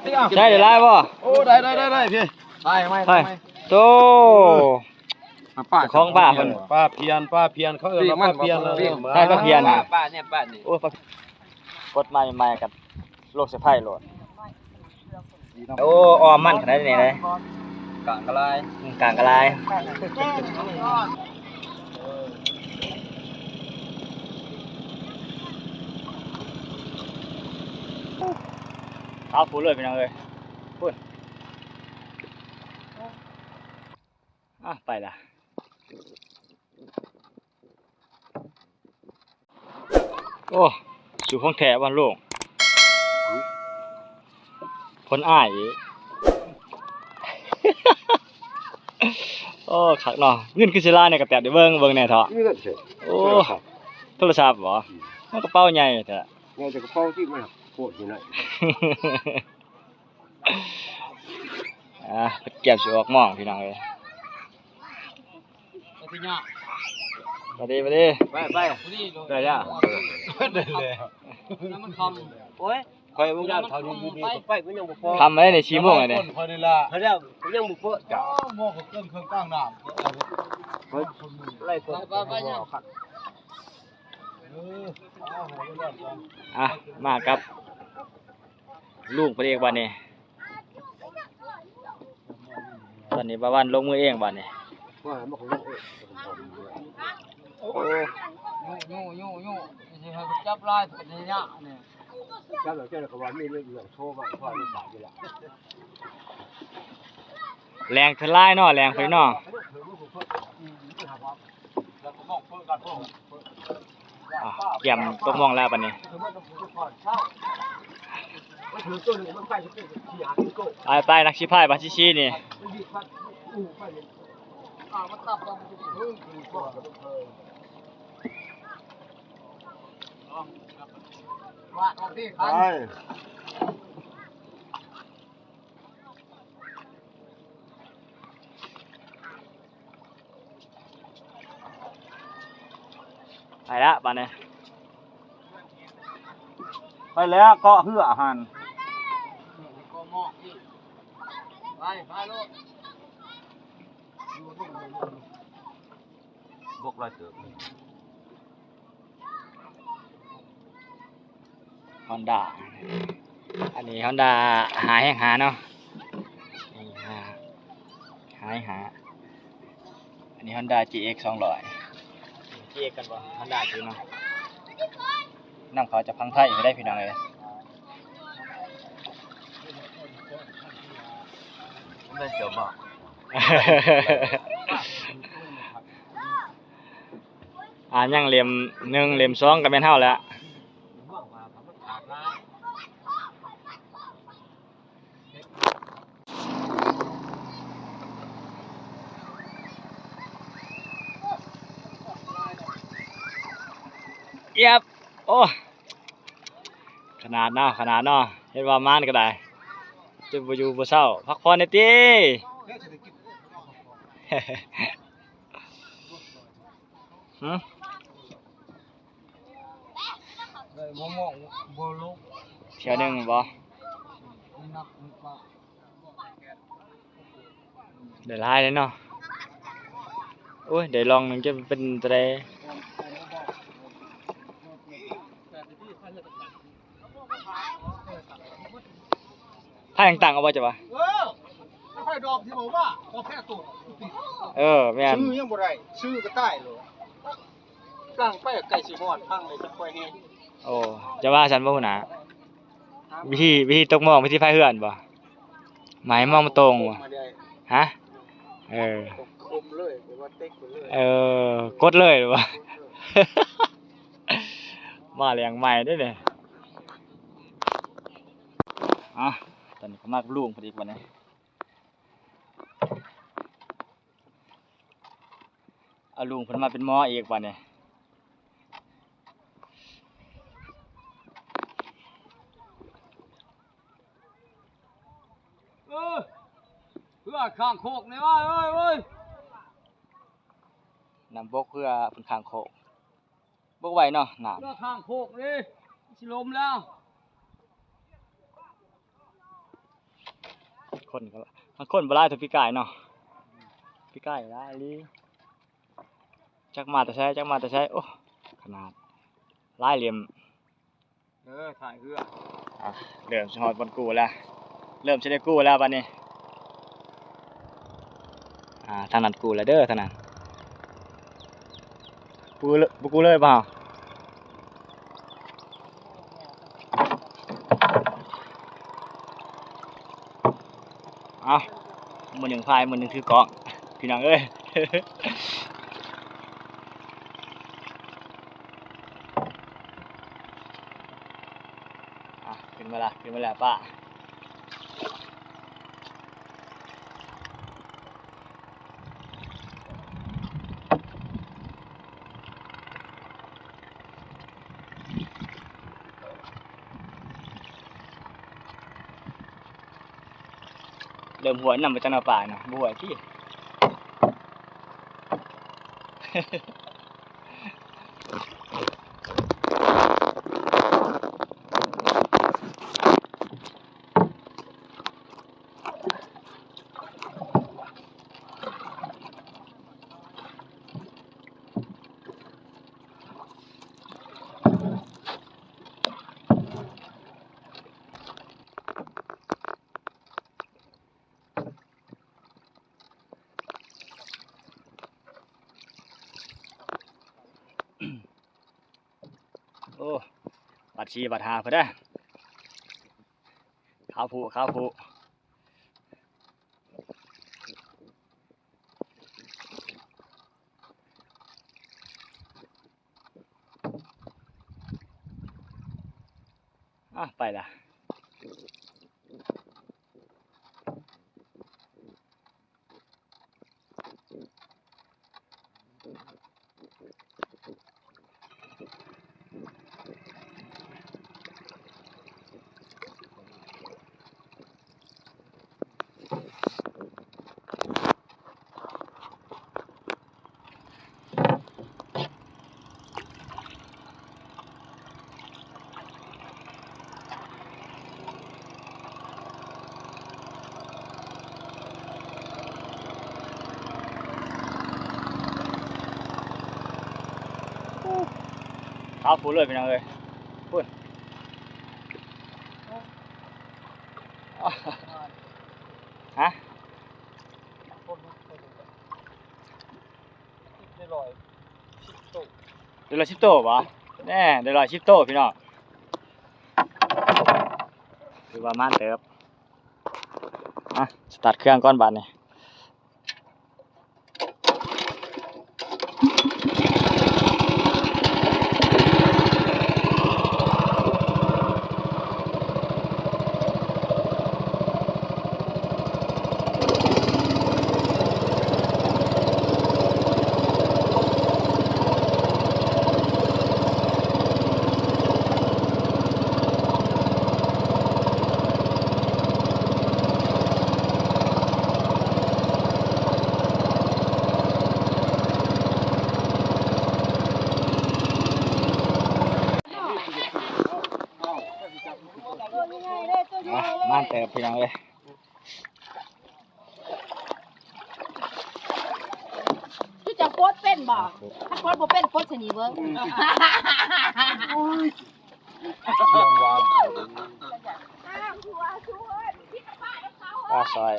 ໃຊ້ໄດ້ຫຼາຍບໍ່? ໂອ້ ໄດ້ ໄດ້ ໄດ້ ໄດ້ ພີ່ ໄປ ໄປ ໂຕ ປາ ຂອງປາເພິ່ນ ປາພຽນ ປາພຽນ ເຂົາເອີ້ນວ່າປາພຽນ ປີກມັນ ເອີ ປາພຽນ ປາ ປານີ້ ປານີ້ ໂອ້ ປາ ກົດມາໃໝ່ໆ ກັບໂລກເຊໄພໂລດ. ໂອ້ ອ້ອມມັນຂະໜາດນີ້ເດ້ ກາງກະລາຍ ອືມ ກາງກະລາຍ. ຂາວໂພດເລີຍພີ່ນ້ອງເອີຍ ພຸ້ນ ອາ ໄປລະ. ໂອ້ ສູງຂອງແທ້ວ່າໂລງ ຄົນອ້າຍອີກ. ໂອ້ ຄັກເນາະ ເງິນຄືຊິຫຼາຍໃນກະແຕບ ເບິ່ງ ເບິ່ງແດ່ເທາະ. ໂອ້ ໂທລະສັບບໍ? ອືມ ມັນກະເປົາໃຫຍ່ແທ້ ໃຫຍ່ແຕ່ກະເປົາທີ່ມັນໂພດຢູ່ນັ້ນ. ອ່າ ກຽມຊິອອກມອງພີ່ນ້ອງເອີຍ. ໄປ ໄປ ໄປ ໄປ ໄດ້ແລ້ວ ໄດ້ແລ້ວ ມັນຄ່ຳ ໂອ້ຍ ຂ້ອຍບໍ່ຢາກເຂົ້າດີໆ ໄປມັນຍັງບໍ່ພໍ ຄ່ຳແລ້ວນີ້ ສີ່ໂມງແລ້ວນີ້ ຂ້ອຍນີ້ລະ ໄປແລ້ວມັນຍັງບໍ່ພໍ ໂອ້ ໝໍກະເກີນເຄື່ອງກາງນ້ຳ ໄປ ໄປ ໄປ ໄປ ເອີ ເອົາ ມາກັບ ລຸງເພິ່ນເອງບາດນີ້ ຕອນນີ້ບ່າວວັນລົງມືເອງບາດນີ້ ໂອ້ ໂອ້ ໂອ້ ໂອ້ ຊິໃຫ້ຈັບຫຼາຍປານນີ້ຍະນີ້ ຈັບແລ້ວເຈົ້າກະວ່າມີເລື່ອງໂທມາ ພໍໄດ້ບາດນີ້ລະ ແລງເພິ່ນຫຼາຍເນາະ ແລງເພິ່ນເນາະ. ອ່ະ ກຽມຕົກມອງແລ້ວບາດນີ້ ໄປໆ ນັກຊີ້ພາຍບາດຊີ້ຊີ້ນີ້ ໄປ. ໄປລະບາດນີ້ ໄປແລ້ວເກາະເຮືອຫັ້ນ ໄປ ໄປໂລດ ບົກຫຼາຍເຕີບ. ຮອນດ້າ ອັນນີ້ຮອນດ້າຫ້າແຮງຫ້າເນາະ ຫ້າ ຫ້າແຮງຫ້າ ອັນນີ້ຮອນດ້າຈີເອັກສອງຮ້ອຍ ຈີເອັກກັນບໍ່ ຮອນດ້າຈີເນາະ ນຳເຂົ້າຈາກຝັ່ງໄທໄດ້ພີ່ນ້ອງເອີຍ. ແມ່ນເຈົ້າບໍ່? ອ່າ ຍັງເຫຼັ້ມໜຶ່ງ ເຫຼັ້ມສອງກະແມ່ນເຮົາແຫຼະ. ເອີບ ໂອ້ ຂະໜາດເນາະ ຂະໜາດເນາະ ເຮັດວ່າມານກະໄດ້ ຈົນບໍ່ຢູ່ບໍ່ເຊົາ ພັກຜ່ອນແດ່ຕິ. ຫື ໄດ້ມາມອງບໍ່ລົງ ເທື່ອໜຶ່ງແມ່ນບໍ່? ໄດ້ຫຼາຍເລີຍເນາະ. ໂອ້ຍ ໄດ້ລອງໜຶ່ງ ຈະເປັນຈັ່ງໃດ. ພາຍັງຕັ້ງເອົາບໍ່ເຈົ້າວ່າ? ເອີ ໄຟດອກທີ່ບອກວ່າ ຂໍແຄ່ໂຕດ ເອີ ແມ່ນ ຊື້ຍັງບໍ່ໄດ້ ຊື້ກະຕາຍໂລດ. ຕັ້ງໄປໃກ້ຊິຮອດພັງເລີຍ ຈະຄ່ອຍແຮງ. ໂອ້ ຈະວ່າຊັ້ນບໍ່ຫົວໜ້າ? ວິທີ ວິທີຕົກມອງ ວິທີພາຍເຮືອນບໍ່? ໝາຍມອງມັນຕົງບໍ່? ຮະ? ເອີ ຄົມເລີຍ ແບບວ່າເຕັກໄປເລີຍ ເອີ ກົດເລີຍບໍ່? ມາແລງໃໝ່ເດ້ນີ້. ອ່ະ ຕອນນີ້ກະມາກັບລຸງເພິ່ນອີກບາດນີ້. ເອົາລຸງເພິ່ນມາເປັນໝໍອີກບາດນີ້. ເອີ ເຮືອຂ້າງໂຄກນີ້ວ່າ ເອີຍ ເອີຍ ນ້ຳບົກເຮືອເພິ່ນຂ້າງໂຄກ. ບໍ່ໄຫວເນາະ ນ້ຳ ເຮືອຂ້າງໂຄກນີ້ ຊິລົ້ມແລ້ວ. ຄົນກໍ ຄົນບໍ່ຫຼາຍເທົ່າປີກາຍເນາະ ປີກາຍຫຼາຍອີ່ຫຼີ ຈັກມາແຕ່ໃສ ຈັກມາແຕ່ໃສ ໂອ້ ຂະໜາດຫຼາຍເຫຼັ້ມ ເອີ ຖ່າຍເຮືອ ອ່າ ເລີ່ມຊິຮອດບ່ອນກູ້ແລ້ວ ເລີ່ມຊິໄດ້ກູ້ແລ້ວບາດນີ້ ອ່າ ທາງນັ້ນກູ້ແລ້ວເດີ ທາງນັ້ນ ກູ້ເລີຍ ບໍ່ກູ້ເລີຍບໍ່ເຮົາ? ເອົ້າ ມື້ໜຶ່ງພາຍ ມື້ໜຶ່ງຖືກ້ອງ ພີ່ນ້ອງເອີຍ ອ່ະ ຂຶ້ນມາລະ ຂຶ້ນມາລະປ້າ. ເລີ່ມຫົວນຳໄປຈັກໜ້ອຍປານະ ບໍ່ຫົວຕິ. ໂອ້ ບາດສີ່ບາດຫ້າພຸ້ນເດ້ ຂາວໂພ ຂາວໂພ. ອ່ະ ໄປລະ. ຂາວພຸ້ນເລີຍພີ່ນ້ອງເອີຍ ພຸ້ນ. ຮະ? ໄດ້ຮ້ອຍສິບໂຕ ໄດ້ຮ້ອຍສິບໂຕບໍ່? ແນ່ ໄດ້ຮ້ອຍສິບໂຕພີ່ນ້ອງ ຖືວ່າມານເຕີບ. ອ່ະ ສະຕາດເຄື່ອງກ່ອນບາດນີ້. ມານເຕີບພີ່ນ້ອງເອີຍ. ຄືຈະປົດເປັນບໍ່? ຄັນປົດບໍ່ເປັນ ປົດຊະນີ້ເບິ່ງ. ປາຊອຍ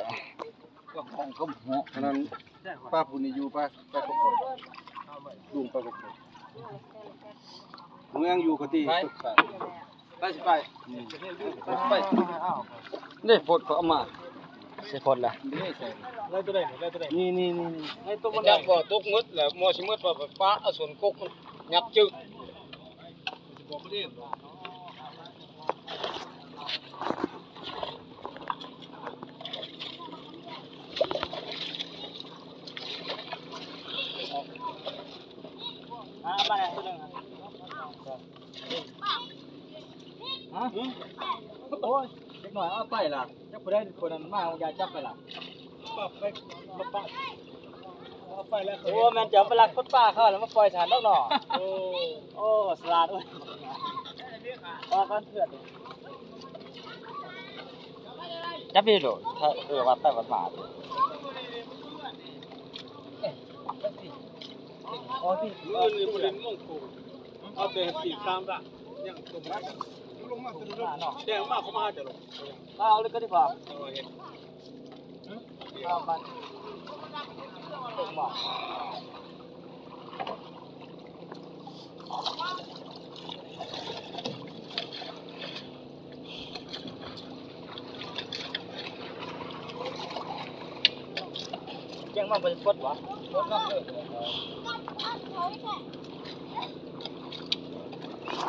ອັນນັ້ນ ປາຜູ້ນີ້ຢູ່ ປາ ປາກະປົນ ລຸງປາກະປົນ ເມືອງຢູ່ກະຕິ ໄປ ໄປ ຊິໄປ ໄປ ໄປ ໄດ້ ປົດກໍເອົາມາ ຊິປົດລະ ນີ້ ນີ້ ນີ້ ນີ້ ໃນຕົວມັນ ຈັກບໍ່ຕົກໝົດລະ ໝໍຊິໝົດວ່າປາເອົາສວນກົກມັນຫຍັບຈຶກ. ຮະ? ໂອ້ຍ ເດັກນ້ອຍເອົາໄປລະ ຈັກຜູ້ໃດຄົນນັ້ນມາ ຢາຈັບໄປລະ ໄປ ໄປ ເອົາໄປແລ້ວ. ໂອ້ ແມ່ນຈະເອົາໄປລັກຄົນປ່າເຂົາແລ້ວມາປ່ອຍສັນດອກເນາະ. ໂອ້ ໂອ້ ສະຫຼາດເວີຍ ອອກກ່ອນເພື່ອນ. ຈັບໄປໂລດ ເອີ ວັດໄປວັດມາເດ້. ມື້ອື່ນນີ້ບໍ່ໄດ້ມາລົງໂຂງ ເອົາແຕ່ສີ່ສາມລະ ຍັງຕົກມາ ແຕ່ງມາເຂົາມາຈະລົງ ມາເອົາເລີຍກໍໄດ້ພາ ເອົາເຮັດ ແຈ້ງມາບໍ່ໄດ້ປົດຫວາ? ປົດເນາະ ເອີ.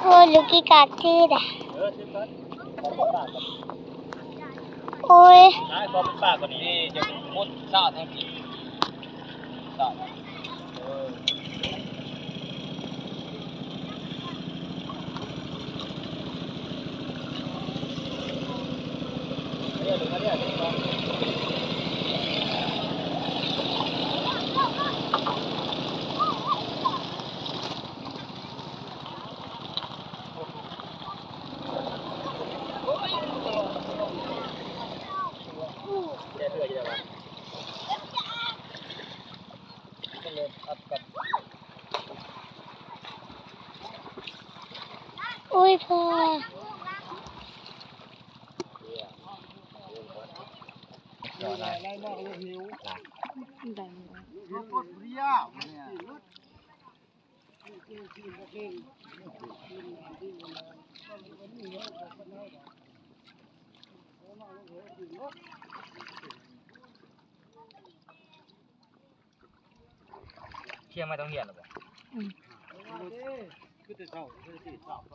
ໂອ້ຍ ລູກກິກາດຈື່ດະ ໂອ້ຍ ໂອ້ຍ ພໍ່ ທ່ຽງມາຕ້ອງຮຽນແລ້ວບໍ່? ອືມ ຄືແຕ່ເຊົ້າ ຄືແຕ່ເຊົ້າ ໂອ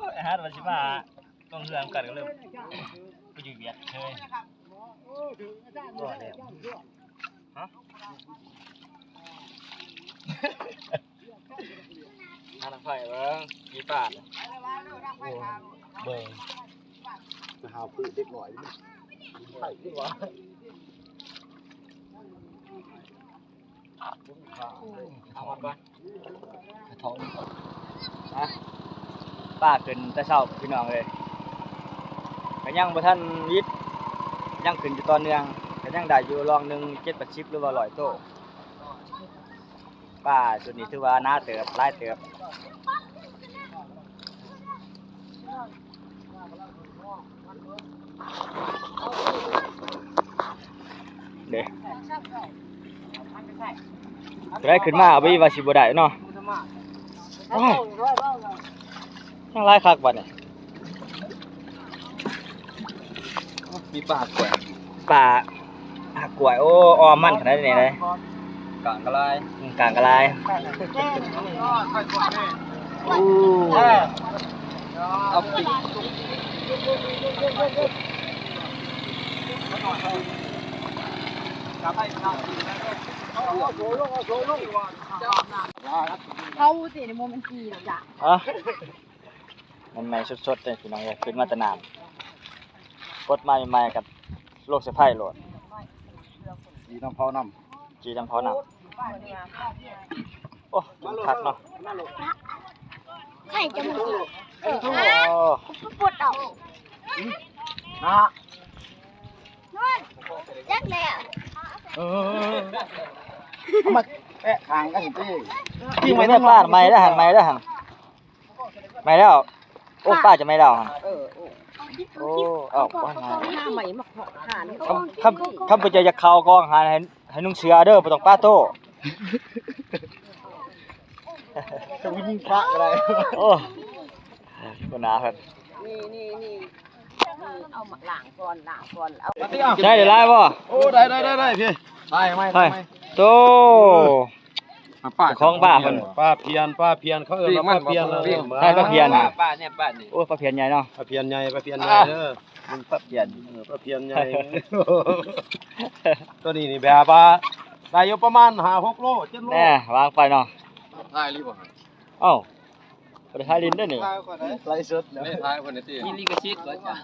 ້ຍ ອາຫານວ່າຊິມາລົງເຮືອນຳກັນ ກໍເລີຍໄປຢູ່ວຽກເຊີຍ. ຮະ? ຫາໜັງໄຟເບິ່ງ ມີປານ ໂອ້ຍ ເບິ່ງ ໄປຫາຜູ້ເດັກນ້ອຍ ໄປດີກວ່າ. ເອົາມາກ່ອນ ກະທ້ອງ ອະ ປາຂຶ້ນແຕ່ເຊົ້າພີ່ນ້ອງເອີຍ ກະຍັງບໍ່ທັນຫຍຸດ ຍັງຂຶ້ນຢູ່ຕໍ່ເນື່ອງ ກະຍັງໄດ້ຢູ່ລອງໜຶ່ງ ເຈັດແປດສິບ ຫຼືວ່າຮ້ອຍໂຕ. ປາຊຸດນີ້ຖືວ່າໜາເຕີບ ຫຼາຍເຕີບ. ເດ້ ໄດ້ຂຶ້ນມາ ເອົາໄປວ່າຊິບໍ່ໄດ້ເນາະ. ໂອ້ຍ ຍັງຫຼາຍຄັກບັດນີ້. ມີປາກວຍ ປາ ອາ ກວຍ ໂອ້ ອ້ອມມັນຂະໜາດນີ້ເດ້. ກາງກະລາຍ ອືມ ກາງກະລາຍ. ໂອ້ ເອົາປີກ ເຂົາຊິໃນໂມເມັນທີ່ລະຈ້ະ. ອະ ມັນໃໝ່ສົດໆເດ້ພີ່ນ້ອງເອີຍ ຂຶ້ນມາແຕ່ນ້ຳ ປົດມາໃໝ່ໆ ກະລົງໃສ່ໄຟໂລດ ຈີ່ນຳເຜົານຳ ຈີ່ນຳເຜົານຳ. ໂອ້ ກິນຄັກເນາະ ໃຜຈະມາກິນ ໂອ້ ປຸດເອົານະ ນັ້ນ ຈັກແລ້ວ ເອີ ເອົາມາແປະຂ້າງກັນຕິ ກິນໄວ້ນຳ ໃໝ່ແລ້ວຫັ້ນ ໃໝ່ແລ້ວຫັ້ນ. ໄໝ້ແລ້ວ ໂອ້ ປ້າຈະໄໝ້ແລ້ວ. ເອີ ໂອ້ ເອົາ ຫາໃໝ່ມາເຄາະຫານ. ຄັນ ຄັນ ຄັນຜູ້ເຈົ້າຢາກເຂົ້າກໍຫາໃຫ້ ໃຫ້ນຸ່ງເສື້ອເດີ ບໍ່ຕ້ອງປະໂຕ້ ແຕ່ຜູ້ຍິງພະກໍໄດ້. ໂອ້ ຫົວໜ້າເພິ່ນ ນີ້ ນີ້ ນີ້ ນີ້ ເອົາມາລ້າງກ່ອນ ລ້າງກ່ອນ ເອົາ ໄດ້ຫຼາຍບໍ່? ໂອ້ ໄດ້ ໄດ້ ໄດ້ ໄດ້ ພີ່ ໄດ້ ໄດ້ ໂຕ. ຂອງປ້າເພິ່ນ ປ້າພຽນ ປ້າພຽນ ເຂົາເອີ້ນວ່າປ້າພຽນ. ໃຊ່ ປ້າພຽນ ປ້ານີ້ ປ້ານີ້ ໂອ້ ປ້າພຽນໃຫຍ່ເນາະ ປ້າພຽນໃຫຍ່ ປ້າພຽນໃຫຍ່ເດີ ມັນປ້າພຽນ ເອີ ປ້າພຽນໃຫຍ່. ໂຕນີ້ນີ້ແບບວ່າໄດ້ຢູ່ປະມານຫ້າຫົກໂລ ເຈັດໂລ ແນ່ ວາງໄປເນາະ. ຖ່າຍລີ້ບໍ່? ເອົ້າ ບໍ່ໄດ້ຖ່າຍຫຼິ້ນເດ້ນີ້ ໄລສົດ ໄລສົດ ມີລິຂະສິດບໍ່ຈະ?